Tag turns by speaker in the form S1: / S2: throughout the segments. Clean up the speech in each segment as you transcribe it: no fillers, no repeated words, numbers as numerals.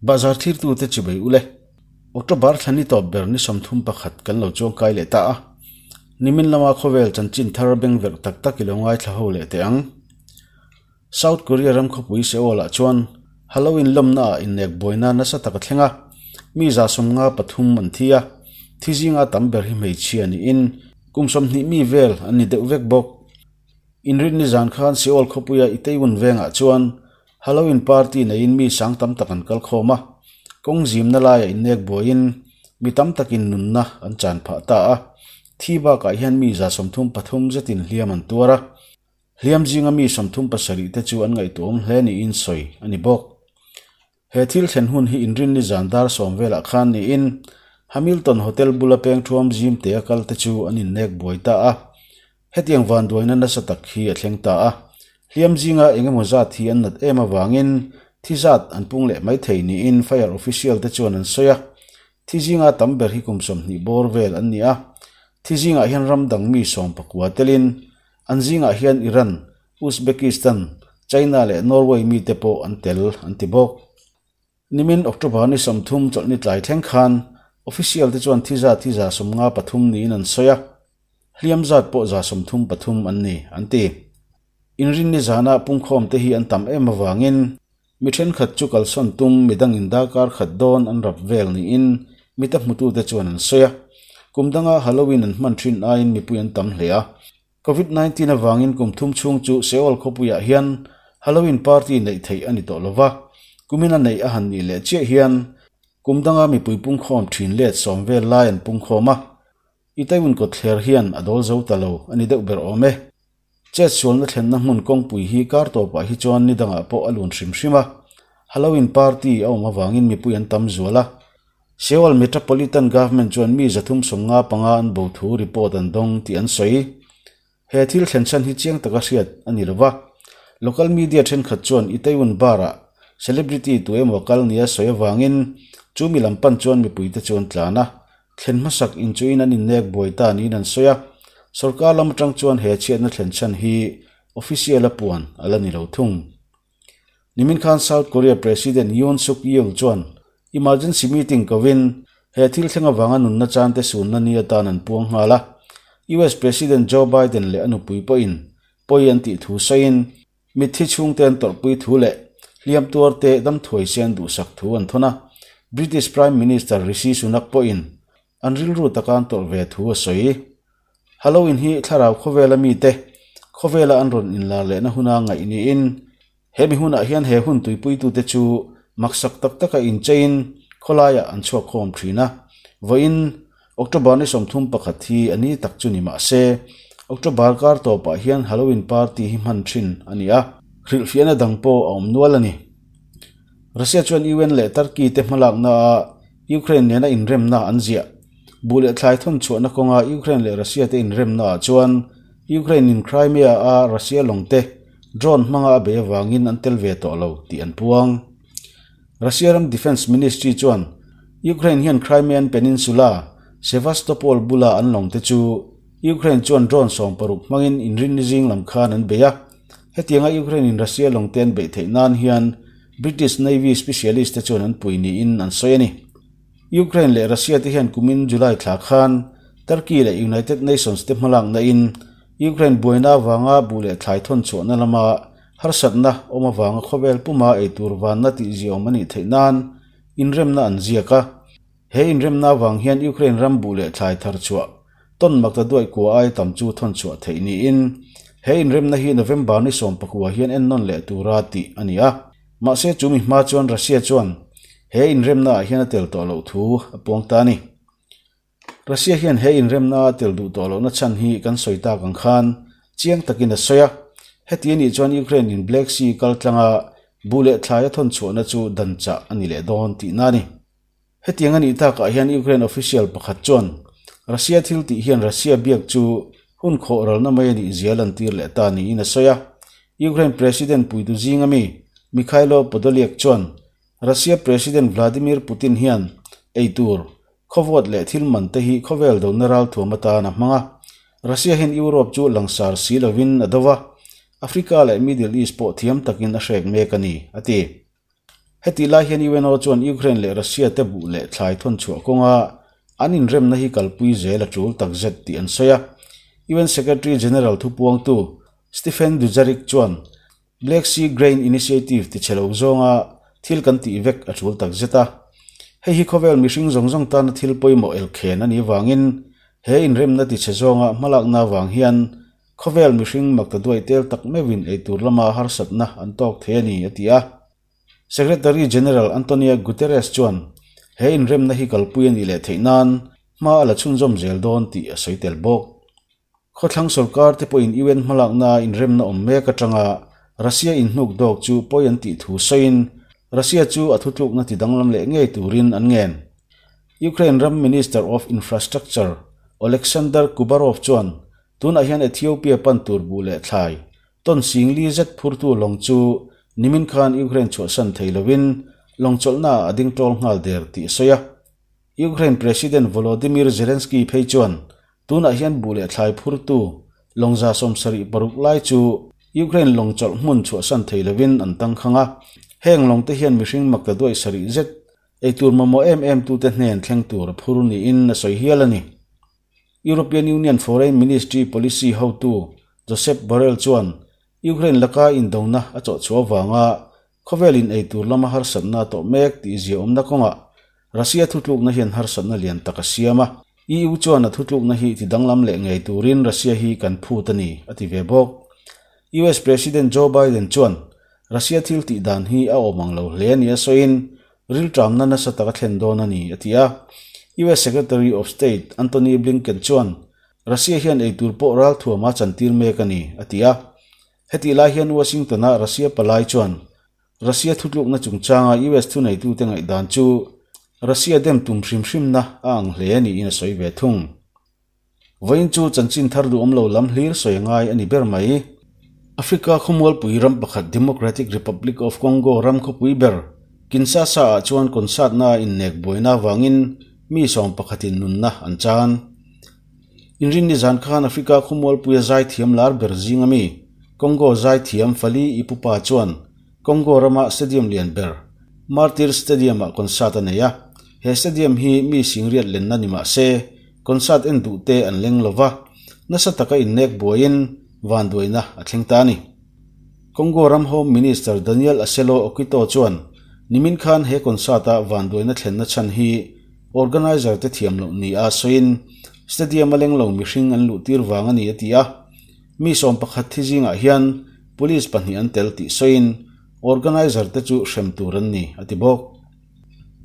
S1: Bahzar thirtute chibei ule. October thla ni tawp ber ni 31 kan lo chuangkai leh ta a. Nimin lama khawvel chanchin thar beng verh tak tak i lo ngaithla ho leh teh ang. South Korea ram khawpui Seoul ah chuan Halloween lawmna ah innek buaina nasa tak a thleng a, mi 53 an thi a, thi zinga tam ber hi hmeichhia niin kum 20 mi vel an ni deuh vek bawk. Inrinni zan khan Seoul khawpuia Itaewon vengah chuan Halloween party neiin mi sang tam tak an kal khawm a, kawng zimna laiah innek buaiin mi tam takin nunna an chan phah ta a, thi bakah hian mi 33 zetin hliam an tuar a, hliam zinga mi 37 te chu an ngaihtuahawm hle niin sawi a ni bawk. He thil thlen hun hi inrinni zan dar 10 velah khan niin Hamilton Hotel bula peng thuam zim te a kal te chu an innek buai ta a, hetiang van duaina nasa tak hi a thleng ta a, hliam zinga engemaw zat hi an nat em avangin thi zat an pung leh mai thei niin fire official te chuan an sawi a, thi zinga tam ber hi kum 20 bawr vel an ni a, thi zingah hian ram dang mi 19 telin an zingah hian Iran, Uzbekistan, China leh Norway mi te pawh an tel an ti bawk. Nimin October ni 30 chawlhni tlai thleng khan official te chuan thi zat hi 53 niin an sawi a, hliam zat pawh 33 an ni an ti. Inrinni zana pungkhawm te hi an tam em awangin mi thenkhat chu kalsawn tum midang in darkar khat dawn an rap vel niin mi ta hmutu te chuan an sawi a, kumdanga Halloween an hman thin aiin mipui an tam hle a. COVID-19 awangin kum thum chhung chu Seoul khawpuiah hian Halloween party neih theih a ni tawh lova, kumina neih a han ni leh chiah hian kumdanga mipui pungkhawm thin let 10 vel lai an pungkhawm a, Itaewon kawtthler hian a dawl zo ta lo a ni deuh ber awm e. Chet sualna thlenna hmun kawngpui hi kar tawpah hi chuan ni dangah pawh a lun hrim hrim a, Halloween party a awm awangin mipui an tam zual a. Seoul Metropolitan Government chuan mi 355 an bo thu report an dawng tih an sawi. He thil thlen chhan hi chiang taka hriat a ni lova. Local media thenkhat chuan Itaewon bar-ah celebrity tu emaw kal nia sawi awangin chu mi lam pan chuan mipui te chuan tlan a, thlen hmasak in chuin an innek buai ta niin an sawi a. Sarkar lam atang chuan he chhiatna thlen chhan hi official a puan a la ni lo thung. Nimin khan South Korea President Yoon Suk Yeol chuan emergency meeting kowin he thil thleng awanga nunna chan te sunna ni atan an puang nghala. US President Joe Biden leh anupui pawhin pawih an tih thu sawiin mithi chhungte an tawrhpui thu leh hliam tuar te dam thuai sen duhsak thu an thawna. British Prime Minister Rishi Sunak pawhin an rilru taka an tawrh ve thu a sawi. Halloween hi thlarau khawvela mi te khawvela an rawn inlar lehna huna ngaih niin he mi hunah hian he hun tuipuitu te chu maksak tak taka inchein khawlaiah an chhuak khawm thin a. Vawiin October ni 31 hi a ni tak chu ni mahse October kar tawpah hian Halloween party hi hman thin a ni a, hrilhfiahna dang pawh a awm nual a ni. Russia chuan UN leh Turkey te hmalakna a Ukraine nena inremna an ziah. Bu leh thlai thawn chhuahna kawnga Ukraine leh Russia te inremna ah chuan Ukraine in Crimea a Russia lawng te drone hmanga a bei awangin an tel ve tawh lo tih an puang. Russia ram Defense Ministry chuan Ukraine hian Crimean Peninsula Sevastopol bula an lawng te chu Ukraine chuan drone 60 hmangin inrinni zing lam khan an bei a. Hetianga Ukraine in Russia lawng te an bei theih nan hian British Navy specialist te chuan an pui niin an sawi a ni. Ukraine leh Russia te hian kumin July thla khan Turkey leh United Nations te hmalakna in Ukraine buaina awanga bu leh thlai thawn chhuahna lama harsatna awm awanga khawvel puma eitur vanna tih ziawm a nih theih nan inremna an ziak a. He inremna awang hian Ukraine ram bu leh thlai thar chhuah ton makta duai kua ai tam chu thawn chhuah theih niin he inremna hi November ni 19 hian en nawn leh tura tih a ni a. Mahse chu mi hma chuan Russia chuan he inremna ah hian a tel tawh loh thu a puang ta a ni. Russia hian he inremna a tel duh tawh lohna chhan hi kan sawi tak ang khan chiang takin a sawi a. Heti a nih chuan Ukraine in Black Sea kal tlanga bu leh thlai a thawn chhuahna chu dan chah a ni leh dawn tihna a ni. Hetiang a nih takah hian Ukraine official pakhat chuan Russia thil tih hian Russia biak chu hun khawh ralna mai a nih zia lan tir leh ta niin a sawi a. Ukraine President puitu zinga mi Mikhailo Podolyak chuan Russia President Vladimir Putin hian eitur khawvawt leh thil man te hi khawvel dona ral thuam atan a hmang a. Russia hian Europe chu langsar si lovin a dova, Africa leh Middle East pawh thiam takin a hrek mek a ni, a ti. Hetih lai hian UNO chuan Ukraine leh Russia te buh leh thlai thawn chhuah kawnga an inremna hi kalpui zel a tul takzet tih an sawi a. UN Secretary General thupuangtu Stephen Dujarric chuan Black Sea Grain Initiative tichhe lo zawnga thil kan tih vek a tul takzet a. Hei hi khawvel mihring zawng zawng tana thil pawimawh elkhen a nih vangin he inremna tichhe zawnga hmalakna avang hian khawvel mihring makta duai tel tak meuhin eitur lama harsatna an tawk thei a ni, a ti a. Secretary General Antonio Guterres chuan he inremna hi kalpui a nih leh theih nan hma a la chhunzawm zel dawn tih a sawi tel bawk. Khawthlang sorkar te pawhin UN hmalaknaa inremna awm mek atanga Russia inhnuk dawk chu pawi an tih thu sawiin Russia chu a thutlukna ti danglam leh ngei turin an ngen. Ukraine ram Minister of Infrastructure Oleksandr Kubarov chuan tunah hian Ethiopia pan tur buh leh thlai Tawn sing li zet phurtu lawng chu nimin khan Ukraine chhuahsan thei lovin lawng chawlhnaah a ding tawl nghal der tih a sawi a. Ukraine President Volodymyr Zelensky phei chuan tunah hian buh leh thlai phurtu lawng 76 lai chu Ukraine lawng chawlh hmun chhuahsan thei lovin an tangkhang a. Heng lawng te hian mihring makta duai sarih zet eitur mamawh em em tute hnen thleng tur a phur niin a sawi hial a ni. European Union Foreign Ministry policy hotu Josep Borrell chuan Ukraine laka indona a chawhchhuah avanga khawvelin eitur lama harsatna a tawh mek tih ziaawmna kawngah Russia thutlukna hian harsatna lian tak a siam a. EU chuan a thutlukna hi ti danglam leh ngei turin Russia hi kan phut a ni, a ti ve bawk. US President Joe Biden chuan Russia thil tih dan hi a awm ang lo hle a ni a sawiin Rilṭamna nasa taka thlen dawn a ni, a ti a. US Secretary of State Antony Blinken chuan Russia hian eitur pawh ralthuam a chantir mek a ni, a ti a. Hetih lai hian Washington-a Russia palai chuan Russia thutlukna chungchanga US thuneitute ngaihdan chu Russia dem tum hrim hrimna a ang hle niin a sawi ve thung. Vawiin chu chanchin thar duhawm lo lam hlir sawi a ngai a ni ber mai. Africa khawmualpui ram pakhat Democratic Republic of Congo ram khawpui ber Kinshasa ah chuan concert-na innek buaina avangin mi sawm pakhatin nunna an chan. Inrinni zan khan Africa khawmualpuia zaithiam lar ber zing ami Congo zaithiam Fally Ipupa chuan Congo rama stadium lian ber Martyrs Stadium-ah concert a nei a. He stadium hi mi singriat lenna ni mah se, Concert en duh te an leng lo va, nasa taka innek buaiin vanduaina a thleng ta a ni. Congo ram Home Minister Daniel Aselo Okito chuan nimin khan he concert-a vanduaina thlenna chhan hi organiser te thiam loh ni a sawiin stadium a leng lo mihring an luh tir vang a ni a ti a. Mi 11 thi zingah hian police pahnih an tel tih sawiin organiser te chu hrem tur an ni a ti bawk.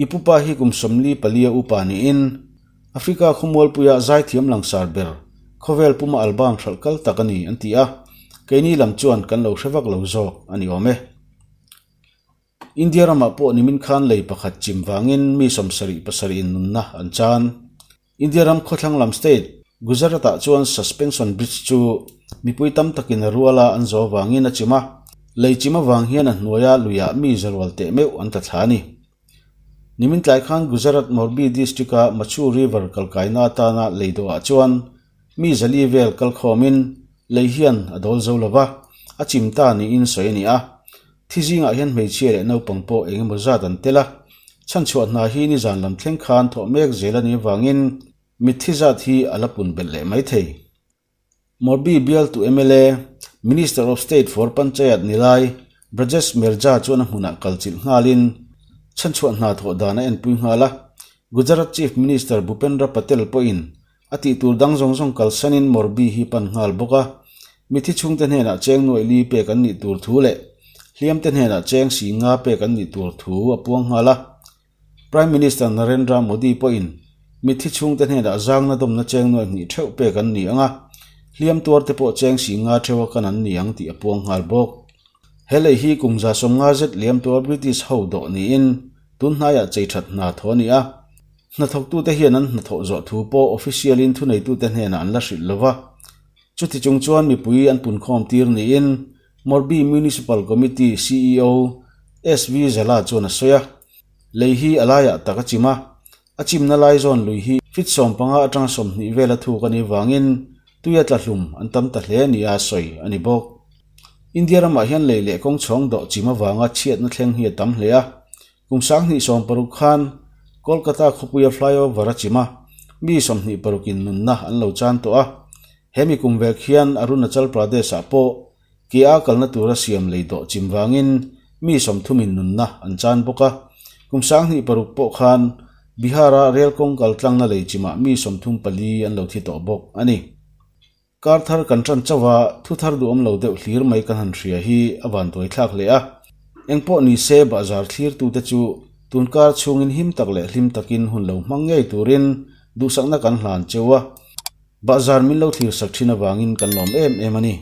S1: I pupa hi kum 44 upa niin Africa khawmualpuia zaithiam langsar ber, khawvel puma album hralh kal tak a ni an ti a, keini lam chuan kan lo hre vak lo zawk a ni awm e. India ramah pawh nimin khan lei pakhat chim vangin mi 77 in nunna an chan. India ram khawthlang lam state, Gujarat-ah chuan suspension bridge chu mipui tam takin a ruala an zawh avangin a chim a, lei chim avang hian a hnuaia luiah mi zarual teh meuh an ta thla a ni. Nimin tlai khan Gujarat Morbi District-a Machu River kalkaina atana lei dawhah chuan mi zali vel kal khawmin lei hian a dawl zo lo va, a chim ta niin sawi a ni a. Thi zingah hian hmeichhia leh naupang pawh eng emaw zat an tel a, chhanchhuah hna hi nizan lam thleng khan thawh mek zel a nih avangin mitthi zat hi a la pun belh leh mai thei. Morbi bialtu mla, Minister of State for Panchayat nilai Brajesh Merja chuan a hmunah kalchilh nghalin chhanchhuah hna thawh dan a enpui nghal a. Gujarat Chief Minister Bhupendra Patel pawhin a tih tur dang zawng zawng kalsanin Morbi hi pan nghal bawk a. Mithi chhungte hnenah cheng nuaih li pek an nih tur thu leh hliamte hnenah cheng si nga pek an nih tur thu a puang nghal a. Prime Minister Narendra Modi pawhin mitthi chhungte hnenah zangna dawmna cheng nuaih hnih theuh pek an ni ang a, hliam tuarte pawh cheng si nga theuha kan an ni ang tih a puang nghal bawk. He lei hi kum 50 zet liam tua British ho dawh niin tun hnaiah chei that hna thaw a ni a. Hnathawktute hian an hnathawh zawh thu pawh official-in thuneitute hnenah an la hrilh lo va. Chuti chung chuan mipui an punkhawm tir niin Morbi Municipal Committee CEO SV Zala chuan a sawi a. Lei hi a laiah tak a chim a, a chimna lai zawn lui hi feet 15 atanga 20 vela thuk a nih vangin tuia tla hlum an tam ta hle nia sawi a ni bawk. India ramah hian lei leh kawng chhawng dawh chim avanga chhiatna thleng hi a tam hle a. Kum 2016 khan Kolkata khawpuia flyover a chim a, mi 26 in nunna an lo chan tawh a. Hemi kum vek hian Arunachal Pradesh ah pawh ke a kalna tura siam lei dawh chim vangin mi 30 in nunna an chan bawk a. Kum 2006 pawh khan Bihar-a rel kawng kal tlangna lei chimah mi 34 an lo thi tawh bawk a ni. Kar thar kan tan chauh a, thu thar duhawm lo deuh hlir mai kan han hria hi a van tuai thlak hle a. Engpawh ni se bahzar thlirtute chu tunkar chhungin him tak leh hlim takin hun lo hmang ngei turin duhsakna kan hlan cheu a. Bahzar min lo thlir sak thin avangin kan lawm em em a ni.